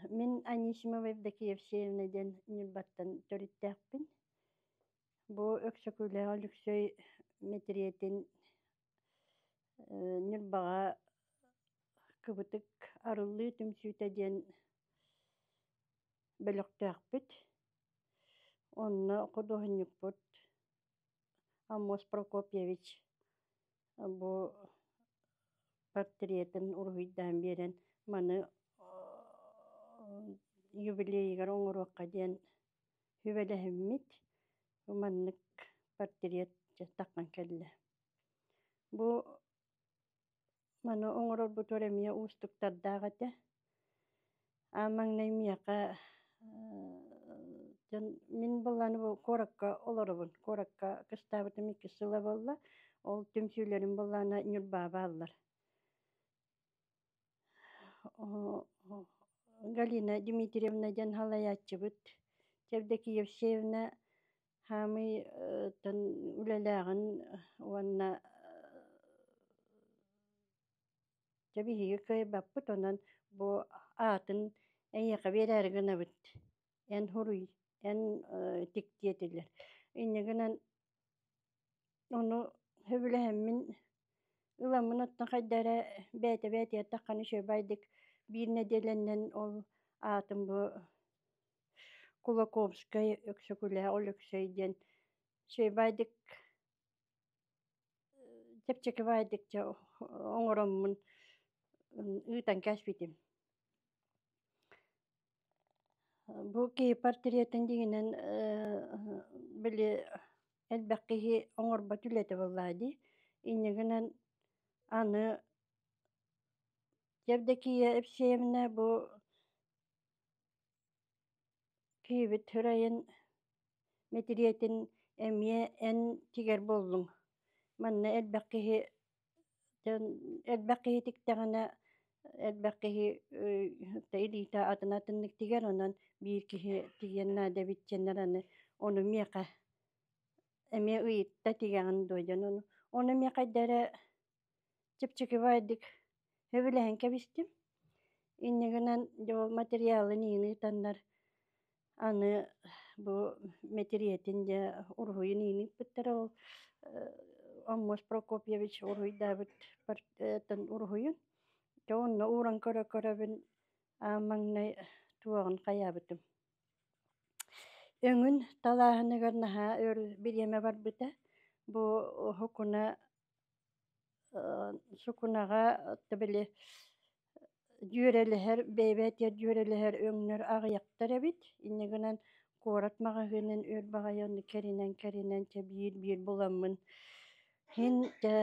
Мин Анисимова Евдокия Евсеевна диэн Ньурбаттан төрүттээхпин. Бу Өксөкүлээх Өлөксөй мэтириэтин Ньурбаҕа Кыбытык арыллыы түмсүүтэ диэн бөлөхтөөхпүт. Онно худуоһунньукпут Аммос Прокопьевич бу портретын уруһуйдаан биэрэн маны юбилейыгар оҥоруохха диэн сүбэлэһиммит. Маннык портрет таххан кэллэ. Бу маны оҥорорбутугар эмиэ уустуктардаах этэ. Аан маҥнай миэхэ дьон мин былааны бу куоракка олоробун. Куоракка кыстаабытым иккис сыла буолла. Ол түмсүүлэрим былаана Ньурбаҕа бааллар. Галина Дмитриевна диэн салайааччыбыт Евдокия Евсеевна хаамый үлэлээҕин уонна дьэ биһиги кыайбаппыт, онон бу аатын эйиэхэ биэрээри гынабыт, эн суруй, эн тик диэтилэр. Инньэ гынан ону сөбүлэһэммин ыламмын оттон хайда эрэ бэйэтэ бэйэтигэр таххан үчүгэйдик биир нэдиэлэннэн ол аатын бу Кулаковскай Өксөкүлээх Өлөксөй диэн үчүгэйдик чэпчэки баайдык дьэ оҥороммун ыытан кээспитим. Бу киһи портретын дьиҥинэн били элбэх киһи оҥорбот үлэтэ буоллаҕа дии. Инньэ гынан аны Евдокия Евсеевна бу киһибит ырайын мэтириэтин эмиэ эн тигэр буоллуҥ. Манна элбэх киһи элбэх киһи тиктэҕинэ элбэх киһи илиитэ атын атыннык тигэр, онон биир киһи тигиэн наада эбит диэннэр аны ону миэхэ эмиэ ыйытта тигэҕин дуо диэн ону ону эмиэ хайда эрэ чэпчэки баайдык сөбүлэһэн кэбистим. Инньэ гынан дьэ ол материалын иин ыытаннар аны бу мэтириэтин дьэ уруһуйун иин ыыппыттара ол Аммос Прокопьевич уруһуйдаабыт уруһуйун. Дьэ онно ууран көрө-көрөбүн аан маҥнай туоҕун хайаабытым. Өҥүн талааһыныгар наһаа өр бириэмэ барбыта. Бу уһукуна сукунаҕа били дьүөрэлэһэр бэйэ-бэйэтигэр дьүөрэлэһэр өҥнөр аҕыйахтар эбит. Инньэ гынан куорат маҕаһыынын өр баҕайы онно кэринэн-кэринэн чэ биир-биир буламмын иһин дьэ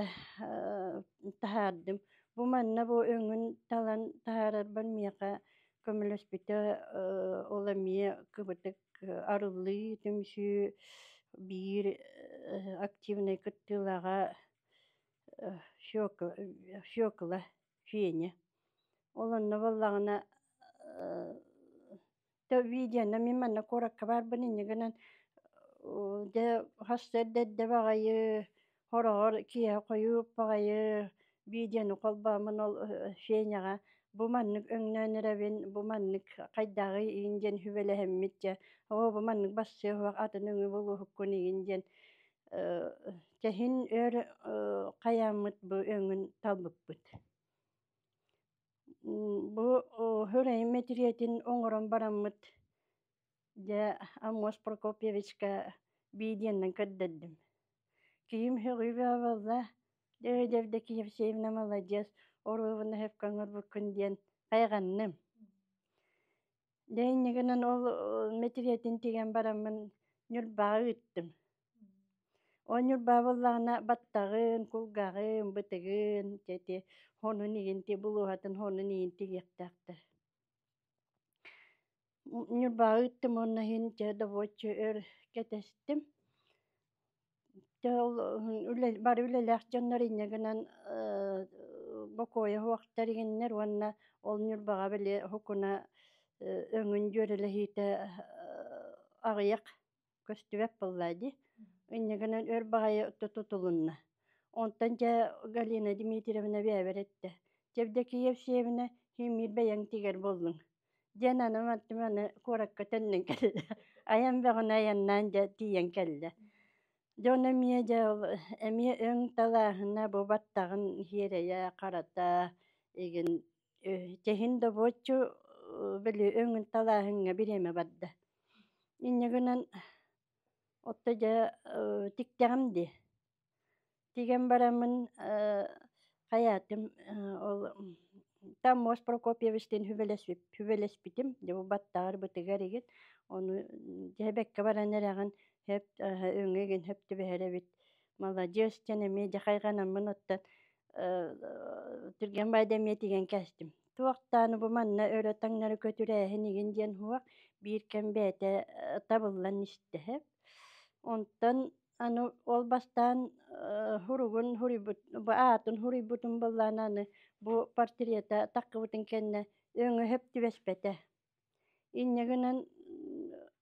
таһаардым. Бу манна бу өҥүн талан таһаарарбар миэхэ көмөлөспүтэ ол эмиэ кыбытык арыллыы түмсүү биир активнай кыттыылааҕа Фекла Феня. Ол онно буоллаҕына видеоны мин манна куоракка баарбын инньэ гынан дьэ сарсыарда эрдэ баҕайы хороҕор киэһэ хойуу баҕайы видеону холбооммун ол Феняҕа бу маннык өҥнөөн эрэбин, бу маннык хайдаҕый игин диэн сүбэлэһэммит дьэ оо бу маннык бассыа суох атын өҥү булуоһуккун игин диэн чэһин өр хайааммыт бу өҥүн талбыппыт. Бу Хөрөйүм мэтириэтин оҥорон бараммыт дьэ Аммос Прокопьевичка видеонан көрдөрдүм. Киһим сөҕүү бөҕө буолла, дьэ Евдокия Евсеевна маладьыас, оруобуна сөпкө оҥорбуккун диэн хайҕанным. Дьэ инньэ гынан ол мэтириэтин тигэн бараммын Ньурбаҕа ыыттым. Ол Ньурба буоллаҕына баттаҕын, кулгааҕын, бытыгын, дьэ ити хонун иһин ти булууһатын хонун иһин тигиэхтээхтэр. Ньурбаҕа ыыттым уонна иһин дьэ добуоччу өр кэтэстим. Дьэ ол үлэ бары үлэлээх дьоннор инньэ гынан бокуойа суохтар игиннэр уонна ол Ньурбаҕа били һукуна өҥүн дьүөрэлэһиитэ аҕыйах көстүбэт буоллаа дии. Инньэ гынан өр баҕайы тутулунна. Онтон дьэ Галина Дмитриевна бэйэбэр эттэ: Евдокия Евсеевна, син биир бэйэҥ тигэр буоллуҥ. Диэн аны мантым аны куоракка төннөн кэллэ. Айан бөҕөнү айаннаан дьэ тиийэн кэллэ. Дьон эмиэ дьэ ол эмиэ өҥ талааһына бу баттаҕын иһиэрэйэ, харата игин чэһин добуоччу били өҥүн талааһыҥҥа бириэмэ барда. Инньэ гынан отто дьэ тиктэҕим дии. Тигэн бараммын хайаатым ол Таммос Прокопьевичтыын сүбэлэспитим, дьэ бу баттаҕар бытыгар игин, ону дьэ бэккэ баран эрэҕин, сөп өҥө игин сөп түбэһэр эбит, маладьыас диэн эмиэ дьэ хайҕанаммын оттон түргэн баайда эмиэ тигэн кээстим. Туохтааны бу манна өрө таҥнары көтүрээһин игин диэн суох, биир кэм бэйэтэ табыллан истэ сөп. Онтон аны ол бастаан суругун суруйбут, бу аатын суруйбутум буоллаҕына аны бу портрета таххыбытын кэннэ өҥө сөп түбэспэтэ. Инньэ гынан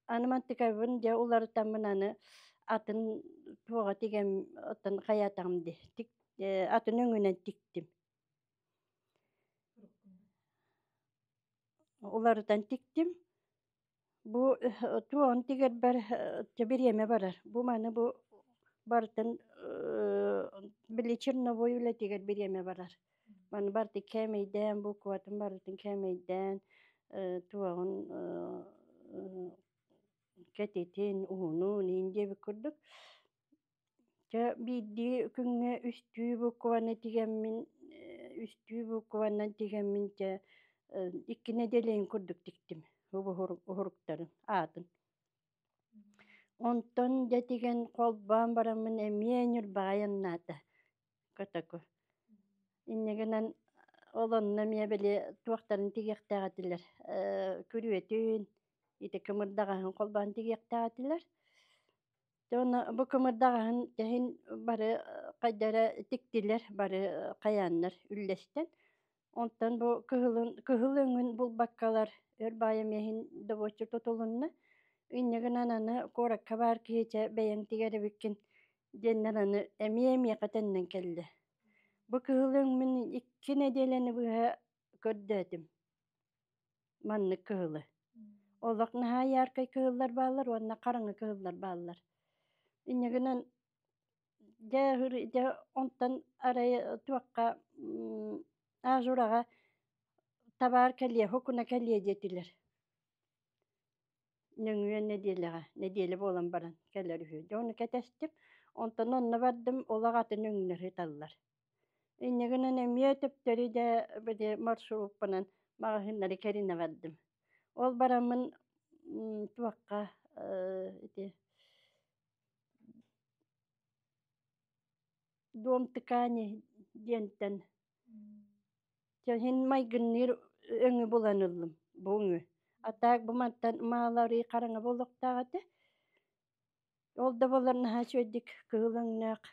аны мантыкабын дьэ уларытаммын аны атын туоҕа тигэм оттон хайаатаҕым дии тик атын өҥүнэн тиктим. Уларытан тиктим. Бу туоҕун тигэрбэр бириэмэ барар. Бу маны бу барытын били черновой үлэтигэр бириэмэ барар. Маны барыты кээмэйдээн, букватын барытын кээмэйдээн, туоҕун кэтитин, уһунун иин диэбит курдук. Чэ биирдии күҥҥэ үстүү букваны тигэммин, үстүү букванан тигэммин чэ икки нэдиэлэйин курдук тиктим уһуруктарын аатын. Онтон дьэ тигэн холбоон бараммын эмиэ Ньурбаҕа айаннаата котоку. Инньэ гынан ол онно эмиэ били туохтарын тигиэхтээх этилэр күрүөтүн, ити кымырдаҕаһын холбоон тигиэхтээх этилэр. Дьэ уонна бу кымырдаҕаһын тэһин бары хайда эрэ тиктилэр, бары хайааннар үллэстэн. Онтон бу кыһылын кыһыл өҥүн булбаккалар өр баайа эмиэһин добуоччу тутулунна. Инньэ гынан аны куоракка баар киһи чэ бэйэҥ тигэр эбиккин диэннэр аны эмиэ миэхэ төннөн кэллэ. Бу кыһыл өҥмүн икки нэдиэлэни быһа көрдөөтүм. Маннык кыһылы. Олох наһаа яркай кыһыллар бааллар уонна хараҥа кыһыллар бааллар. Инньэ гынан дьэ дьэ онтон арай туохха ажураҕа табаар кэлиэ, хокуна кэлиэ диэтилэр. Нөҥүө нэдиэлэҕэ, нэдиэлэ буолан баран кэлэр үһү. Дьэ ону кэтэстим. Онтон онно бардым, олох атын өҥнөр ыыталлар. Инньэ гынан эмиэ төптөрү да били маршруппунан маҕаһыыннары кэринэ бардым. Ол бараммын туохха ити Дом ткани диэнтэн иһин майгынныыр өҥү булан ыллым бу өҥү. А так бу мантан мааларыы хараҥа буолуохтаах этэ. Ол да буоллар наһаа үчүгэйдик кыһыл өҥнөөх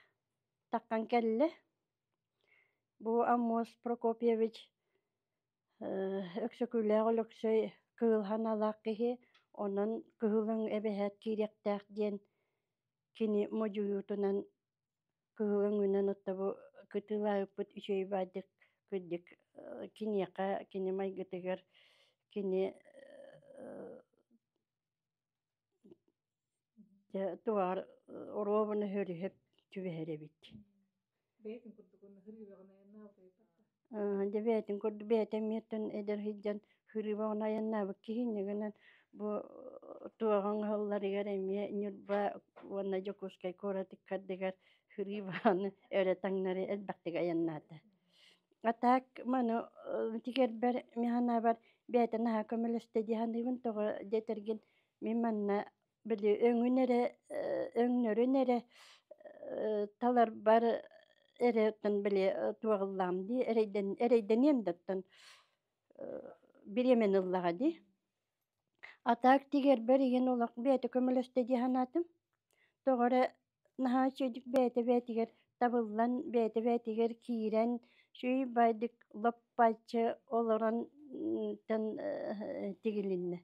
таххан кэллэ. Бу Аммос Прокопьевич Өксөкүлээх Өлөксөй кыһыл ханалаах киһи, онон кыһыл өҥ эбэһээт киириэхтээх диэн кини модьуйуутунан кыһыл өҥүнэн оттобу кытыылаабыппыт үчүгэй баайдык кырдьык киниэхэ кини майгытыгар кини дьэ туоҕар оруобуна хөрүһэп түбэһэр эбит. Бэйэтин курдук уонна хырыыбаҕын айаннаабыт. Дьэ бэйэтин курдук бэйэтэ эмиэттэн эдэр сылдьан хырыыбаҕын айаннаабыт киһи инньэ гынан бу туоҕа оҥоһулларыгар эмиэ Ньурба уонна Дьокуускай куорат ыккардыгар хырыыбаҕаны өрө таҥнары элбэхтик айаннаата. А так маны тигэрбэр мин санаабар бэйэтэ наһаа көмөлөстө дии саныыбын тоҕо диэтэргин мин манна били өҥүн эрэ өҥнөрүн эрэ таларбар эрэ оттон били туоҕуллаҕым дии эрэйдэниэм да оттон бириэмэни ыллаҕа дии. А так тигэрбэр игин олох бэйэтэ көмөлөстө дии санаатым. Тоҕо эрэ наһаа үчүгэйдик бэйэтэ бэйэтигэр табыллан, бэйэтэ бэйэтигэр киирэн, үчүгэй баайдык лоп-бааччы олорон тигилиннэ.